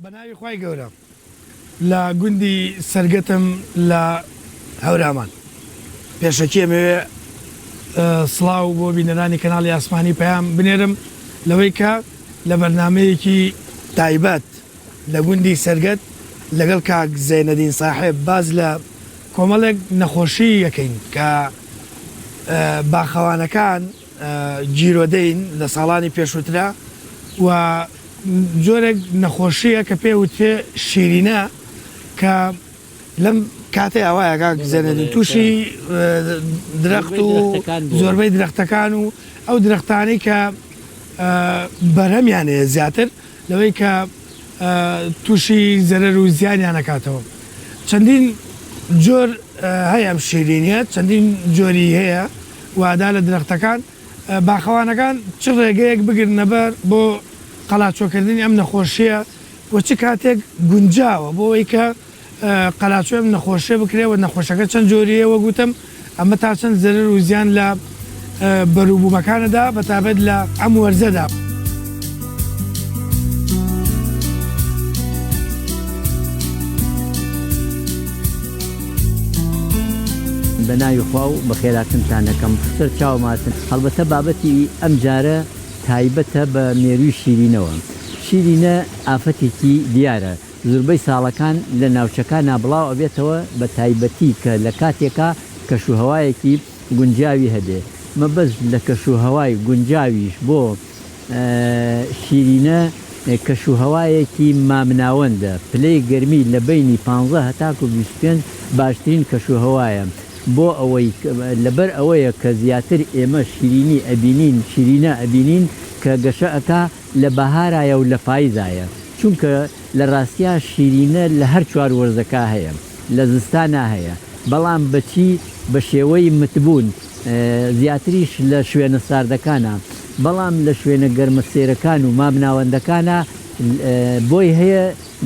بە ناوی خوای گەورە لە گوندی سەرگەتم لە هەورامان. پێشەکی ئەمەوێ سڵاو بۆ بینەرانی کەناڵی ئاسمانی پەیام بنێرم لەوەی کە لە بەرنامەیەکی تایبەت لە گوندی سەرگەت لەگەڵ کاک زەینەدین ساحێب باس لە کۆمەڵێک نەخۆشی یەکەین کە باخەوانەکان گیرۆدەین لە ساڵانی پێشووترا و جۆرێک نەخۆشییە کە پێ وترێ شیرینە کە لەم کاتەی ئاوایە کاک زێنەدین تووشی درەخت و زۆربەی درەختەکان و ئەو درەختانەی کە بەرهەمیان هەیە زیاتر لەوەی کە تووشی زەرەر و زیانیان ئەکاتەوە. چەندین جۆر هەیە ئەم شیرینیە چەندین جۆری هەیە و ئەدا لە درەختەکان، باخەوانەکان چ ڕێگەیەک بگرنەبەر بۆ قەلاچۆکردنی ئەم نەخۆشیە و چ کاتێک گونجاوە بۆ ئەوەی کە قەلاچۆی ئەم نەخۆشیە بکرێ و نەخۆشەکە چەند جۆری هەیە وەک وتم ئەمە تا چەند زەرەر و زیان لە بەروبوومەکانەدا بەتابەت لە ئەم وەرزەدا. بە ناوی خوا و بەخێراتنتان ئەکەم سەر چاوم هاتن هەڵبەتە بابەتی ئەم جارە تایبەتە بە مێرووی شیرینەوە شیرینە ئافەتێکی دیارە زوربەی ساڵەکان لە ناوچەکانا بڵاو ئەبێتەوە بە تایبەتی کە لە کاتێکا کەش و هەوایەکی گونجاوی هەبێ مەبەست لە کەش و هەوای گونجاویش بۆ شیرینە کەش و هەوایەکی مامناوەندە پلەی گەرمی لە بەینی پانزە هەتاکو 25 باشترین کەش و هەوایە بۆ ئەوەی لەبەر ئەوەیە کە زیاتر ئێمە شیرینی ئەبینین شیرینە ئەبینین کە گەشە ئەکا لە بەهارایە و لە پایزایە چونکە لە ڕاستیا شیرینە لە هەر چوار وەرزەکا هەیە لە زستانا هەیە بەڵام بە چی بە شێوەی متبوون زیاتریش لە شوێنە ساردەکانا بەڵام لە شوێنە گەرمە سێرەکان و مامناوەندەکانا بۆی هەیە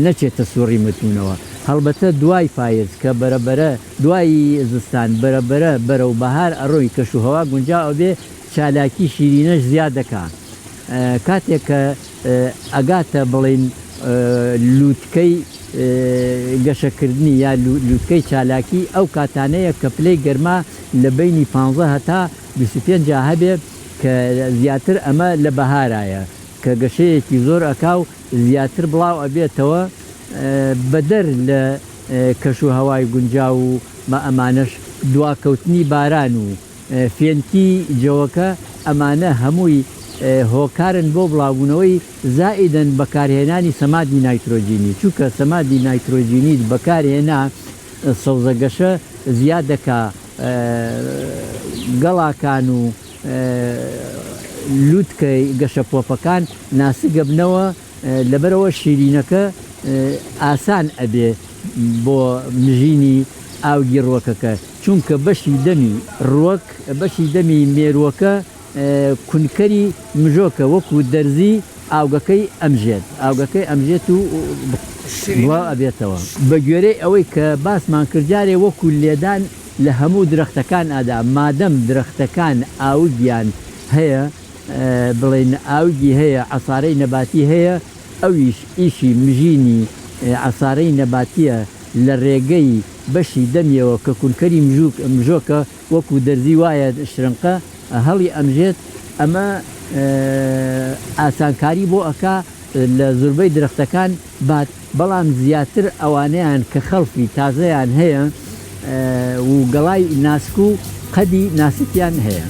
نەچێتە سوڕی متبوونەوە هەڵبەتە دوای پایز کە بەرە بەرە دوای زستان بەرە بەرە بەرەو بەهار ئەڕۆی کەش و هەوا گونجاو ئەبێ چالاکی شیرینەش زیاد دەکا کاتێک کە ئەگاتە بڵێین لوتکەی گەشەکردنی یا لوتکەی چالاکی ئەو کاتانەیە کە پلەی گەرما لە بەینی پانزە هەتا 25 جا هەبێ کە زیاتر ئەمە لە بەهارایە کە گەشەیەکی زۆر ئەکا و زیاتر بڵاو ئەبێتەوە بەدەر لە کەش و هەوای گونجاو و ئەمانەش دواکەوتنی باران و فێنکی جەوەکە ئەمانە هەمووی هۆکارن بۆ بڵاوبوونەوەی زائیدەن بەکارهێنانی سەمادی نایترۆجینی چونکە سەمادی نایترۆجینیت بەکارهێنا سەوزە گەشە زیاد دەکا گەڵاکان و لوتکەی گەشە پۆپەکان ناسک ئەبنەوە لەبەرئەوە شیرینەکە ئاسان ئەبێ بۆ مژینی ئاوگی ڕوەکەکە چونکە بەشی دەمی ڕوەک بەشی دەمی مێرووەکە کونکەری مژۆکە وەکو دەرزی ئاوگەکەی ئەمژێت ئاوگەکەی ئەمژێت و بڵاو ئەبێتەوە. بە گوێرەی ئەوەی کە باسمان کرد جارێ وەکو لێدان لە هەموو درەختەکان ئەدا مادەم درەختەکان ئاوگیان هەیە بڵێین ئاوگی هەیە عەسارەی نەباتی هەیە ئەویش ئیشی مژینی عەسارەی نەباتیە لە رێگەی بەشی دەمیەوە کە کونکەری مژوک مژۆکە وەکو دەرزی وایە شرنقە هەڵی ئەمژێت ئەمە ئاسانکاری بۆ ئەکا لە زوربەی درەختەکان بات بەڵام زیاتر ئەوانەیان کە خەڵفی تازەیان هەیە و گەڵای ناسک و قەدی ناسکیان هەیە.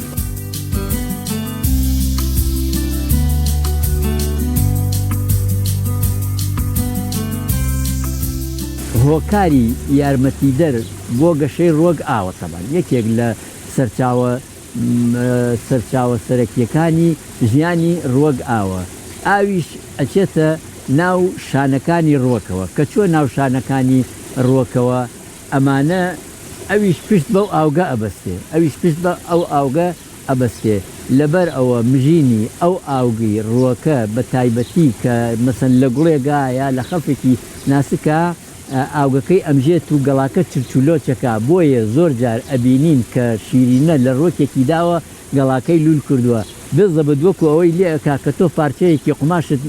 هۆکاری یارمەتیدەر بۆ گەشەی ڕوەک ئاوە تەبعەن یەکێک لە سەرچاوە سەرچاوە سەرەکییەکانی ژیانی ڕوەک ئاوە، ئاویش ئەچێتە ناو شانەکانی ڕوەکەوە، کە چووە ناو شانەکانی ڕوەکەوە ئەمانە ئەویش پشت بەو ئاوگە ئەبەستێ، ئەویش پشت بە ئەو ئاوگە ئەبەستێ، لەبەر ئەوە مژینی ئەو ئاوگی ڕوەکە بە تایبەتی کە مەسەن لە گوڵێگا یا لە خەڵفێکی ناسکا. ئاوگەکەی ئەمژێت و گەڵاکە چرچ و لۆچ ئەکا، بۆیە زۆر جار ئەبینین کە شیرینە لە ڕوەکێکی داوە گەڵاکەی لوول کردووە، بزەبت وەکو ئەوەی لێ ئەکا کە تۆ پارچەیەکی قوماشت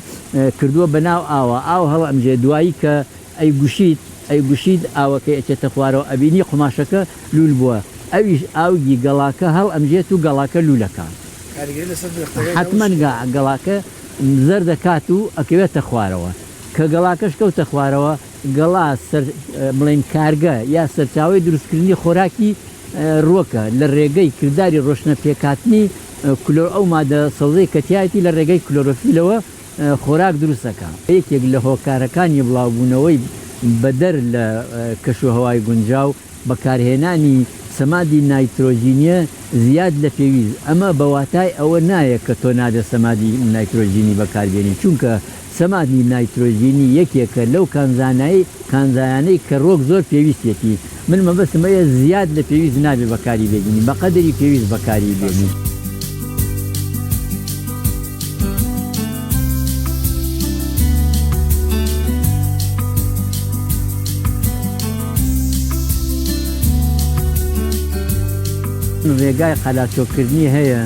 کردووە بە ناو ئاوا، ئاو هەڵئەمژێ، دوایی کە ئەیگوشیت ئەیگوشیت ئاوەکەی ئەچێتە خوارەوە ئەبینی قوماشەکە لوول بووە، ئەویش ئاوگی گەڵاکە هەڵئەمژێت و گەڵاکە لوول ئەکا. کاریگەری لەسەر درەختەکەی حەتمەن گەڵاکە زەرد ئەکات و ئەکەوێتە خوارەوە. کە گەڵاکەش کەوتە خوارەوە، گەڵا سەر بڵێین کارگە یا سەرچاوەی دروستکردنی خۆراکی ڕووەکە لە ڕێگەی کرداری ڕۆشنە پێکهاتنی کلۆر ئەو مادە سەوزەی کە تیایەتی لە ڕێگەی کلۆرۆفیلەوە خۆراک دروست ئەکا. یەکێک لە هۆکارەکانی بڵاوبوونەوەی بەدەر لە کەشوهەوای گونجاو، بەکارهێنانی سەمادی نایترۆجینیە زیاد لە پێویست، ئەمە بە واتای ئەوە نایە کە تۆ نابێت سەمادی نایترۆجینی بەکاربێنی، چونکە سەمادی نایترۆجینی یەکێکە لەو کانزانای کانزایانەی کە ڕۆک زۆر پێویستیەتی، من مەبەستم ئەوەیە زیاد لە پێویست نابێت بەکاری بێنی، بەقەدری پێویست بەکاری بێنی. ڕێگای قەلاچۆکردنی هەیە،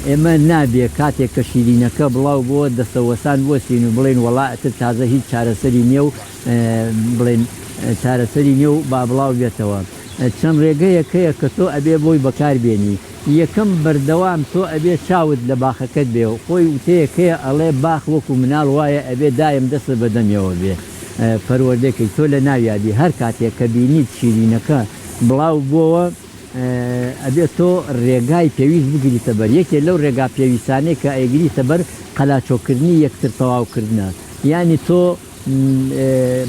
ئێمە نابێ کاتێک کە شیرینەکە بڵاو بۆوە دەستەوەستان بوەستین و بڵێین وەڵا ئیتر تازە هیچ چارەسەری نیە و بڵێین چارەسەری نیە و با بڵاو بێتەوە. چەند ڕێگەیەک هەیە کە تۆ ئەبێ بۆی بەکار بێنی. یەکەم بەردەوام تۆ ئەبێ چاوت لە باخەکەت بێ و خۆی وتەیەک هەیە ئەڵێ باخ وەکو مناڵ وایە ئەبێ دایم دەستت بە دەمیەوە بێ پەروەردەی کەی تۆ لە ناویا بی هەر کاتێک کە بینیت شیرینەکە بڵاو بۆوە ئەبێ تۆ ڕێگای پێویست بگریتە بەر یەکێ لەو ڕێگا پێویستانەی کە ئەیگریتە بەر قەلاچۆکردنی یەکتر تەواو کردنە یانی تۆ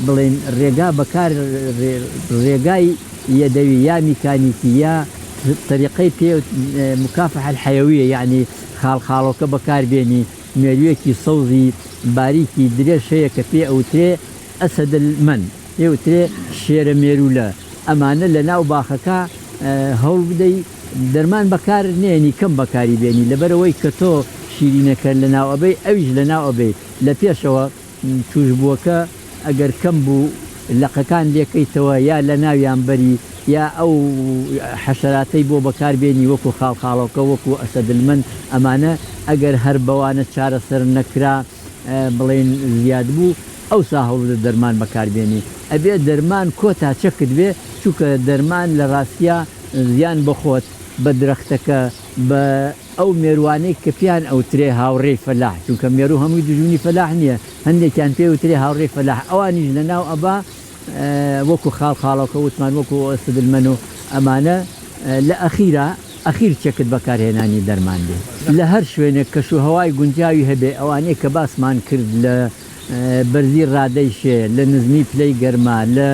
بڵێین ڕێگا بەکار ڕێگای یەدەوی یا میکانیکی یا تەریقەی پێ مکافحە الحیویە یەعنی خاڵخاڵۆکە بەکار بێنی مێروویەکی سەوزی باریکی درێژ هەیە کە پێ ئەوترێ اسد المن پێ وترێ شێرە مێروولە ئەمانە لە ناو باخەکە هەوڵ بدەی دەرمان بەکار نێنی کەم بەکاری بێنی لەبەرئەوەی کە تۆ شیرینەکە لەناو ئەبەی ئەویش لەناو ئەبەی لە پێشەوە توشبووەکە ئەگەر کەم بوو لقەکان لێکەیتەوە یا لەناویان بەری یا ئەو حەشەراتەی بۆ بەکار بێنی وەکو خاڵخاڵۆکە وەکو ئەسەدلمەن ئەمانە ئەگەر هەر بەوانە چارەسەر نەکرا بڵێین زیاد بوو ئەوسا هەوڵبدە دەرمان بەکار بێنی ئەبێ دەرمان کۆتا چەکت بێ چونکە دەرمان لە ڕاستیا زیان بە خۆت بە درەختەکە بە ئەو مێروانەی کە پێیان ئەوترێ هاوڕێی فەلاح، چونکە مێروو هەمووی دوژمنی فەلاح نییە، هەندێکیان پێی وترێ هاوڕێی فەلاح، ئەوانیش لە ناو ئەبا وەکو خاڵ خاڵۆکە وتمان وەکو ئەسدلمەن و ئەمانە، لە ئەخیرا ئەخیر چەکت بەکارهێنانی دەرمان بێ. لە هەر شوێنێک کەش و هەوای گونجاوی هەبێ، ئەوانەی کە باسمان کرد لە بەرزی ڕادەی شێ، لە نزمی پلەی گەرما، لە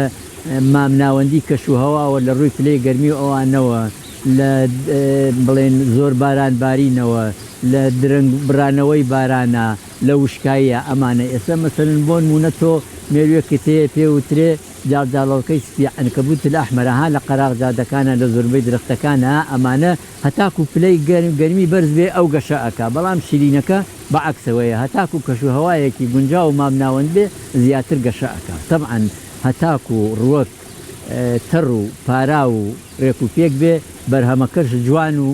مامناوەندی کەش و هەواوە لە ڕووی پلەی گەرمی و ئەوانەوە، لە بڵێن زۆر باران بارینەوە، لە درەنگ بڕانەوەی بارانە، لە وشکاییە، ئەمانە. ئێستا مەسەلەن بۆ نموونە تۆ مێروویەکت هەیە پێ وترێ جاڵجاڵۆکەی سپی، عنکبوت الاحمر، ها لە قەراغ جادەکانە لە زۆربەی درەختەکانە، ئەمانە هەتاکوو پلەی گەرمی بەرز بێ ئەو گەشە ئەکا، بەڵام شیرینەکە بە عەکسەوەیە هەتاکوو کەش و هەوایەکی گونجاو و مامناوەند بێ زیاتر گەشە ئەکا. تەبعەن هەتاکوو ڕوەک تەڕ و پاراو و ڕێک و پێک بێ، بەرهەمەکەش جوان و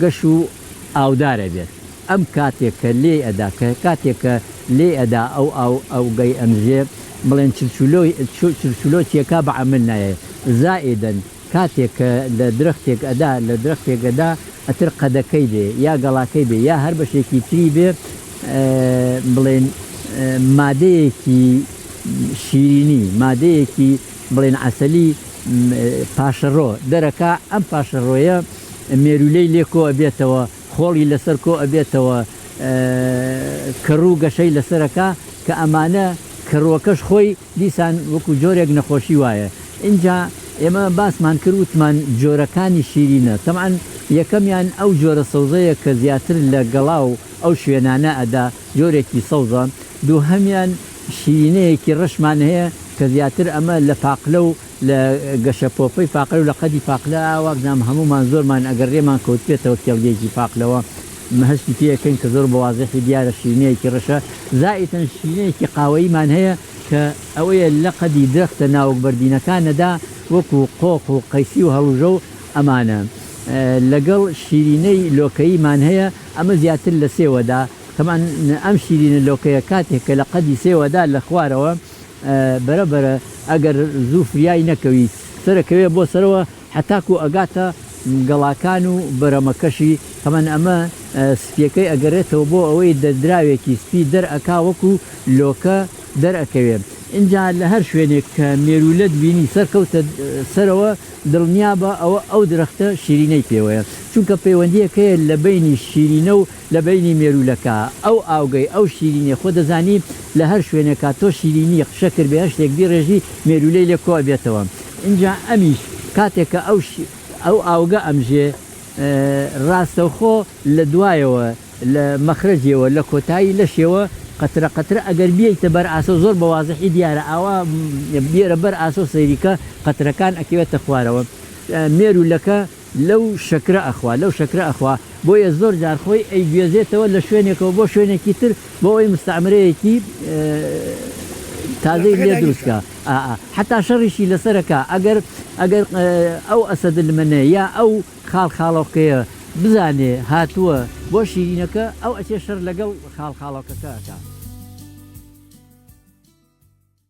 گەش و ئاودار ئەبێت. ئەم کاتێک کە لێی ئەدا کە کاتێک کە لێی ئەدا ئەو ئاو ئەوگەی ئەمژێ بڵێن چرچولۆی چرچولۆچیەکا بە عەمل نایێ زائیدەن کاتێک کە لە درەختێک ئەدا لە درەختێک ئەدا ئەتر قەدەکەی بێ یا گەڵاکەی بێ یا هەر بەشێکی تری بێ بڵێن مادەیەکی شیرینی مادەیەکی بڵێن عەسەلی پاشەڕۆ دەرەکا ئەم پاشەڕۆیە مێروولەی لێ کۆ ئەبێتەوە خۆڵی لەسەر کۆ ئەبێتەوە کەڕوو گەشەی لەسەر ئەکا کە ئەمانە کەڕووەکەش خۆی دیسان وەکو جۆرێک نەخۆشی وایە ئینجا ئێمە باسمان کرد وتمان جۆرەکانی شیرینە تەبعەن یەکەمیان ئەو جۆرە سەوزەیە کە زیاتر لە گەڵا و ئەو شوێنانە ئەدا جۆرێکی سەوزە دووهەمیان شیرینەیەکی ڕەشمان هەیە کە زیاتر ئەمە لە پاقلە و لە گەشە پۆپەی پاقلە و لە قەدی پاقلە وابزانم هەموومان زۆرمان ئەگەر ڕێمان کەوتبێتەوە کێڵگەیەکی پاقلەوە هەستی پێ ئەکەین کە زۆر بە وازحی دیارە شیرینەیەکی ڕەشە زائیدەن شیرینەیەکی قاوەییمان هەیە. کە ئەوەیە لە قەدی درەختە ناوک بەردینەکانەدا وەکو قۆخ و قەیسی و هەڵوژە و ئەمانە. لەگەڵ شیرینەی لۆکەییمان هەیە ئەمە زیاتر لە سێوەدا تەبعەن ئەم شیرینە لۆکەیە کاتێک کە لە قەدی سێوەدا لە خوارەوە بەرە بەرە ئەگەر زوو فریای نەکەوی سەرەکەوێ بۆ سەرەوە هەتاکو ئەگاتە گەڵاکان و بەرەمەکەشی تەبعەن ئەمە سپیەکەی ئەگەرێتەوە بۆ ئەوەی دەردراوێکی سپی دەرئەکا وەکو لۆکە دەرئەکەوێ ئینجا لە هەر شوێنێک کە مێروولەت بینی سەرکەوتە سەرەوە دڵنیابە ئەوە ئەو درەختە شیرینەی پێوەیە چونکە پەیوەندیەک هەیە لە بەینی شیرینە و لە بەینی مێروولەکە ئەو ئاوگەی ئەو شیرینیە خۆ دەزانی لە هەر شوێنێکا تۆ شیرینی شەکر بێ هەر شتێک بیڕێژی مێروولەی لێ کۆ ئەبێتەوە ئینجا ئەمیش کاتێک کە ئەو ئەو ئاوگە ئەمژێ ڕاستەوخۆ لە دوایەوە لە مەخرەجیەوە لە کۆتایی لەشیەوە قەترە قەترە ئەگەر بیەیتە بەر ئاسۆ زۆر بە وازحی دیارە ئاوا بیەرە بەر ئاسۆ سەیری کە قەترەکان ئەکەوێتە خوارەوە مێروولەکە لەو شەکرە ئەخوا لەو شەکرە ئەخوا بۆیە زۆر جار خۆی ئەیگوێزێتەوە لە شوێنێکەوە بۆ شوێنێکی تر بۆ ئەوەی مستعمرەیەکی تازەی درەختەکە لێ داگیر دروست کا. کا ئا ئا حەتا شەڕیشی لەسەر ئەکا ئەگەر ئەگەر ئەو ئەسەدلمەنە یا ئەو خاڵخاڵۆکەیە بزانێ هاتووە بۆ شیرینەکە ئەو ئەچێ شەر لەگەڵ خاڵخاڵۆکەکە ئەکا.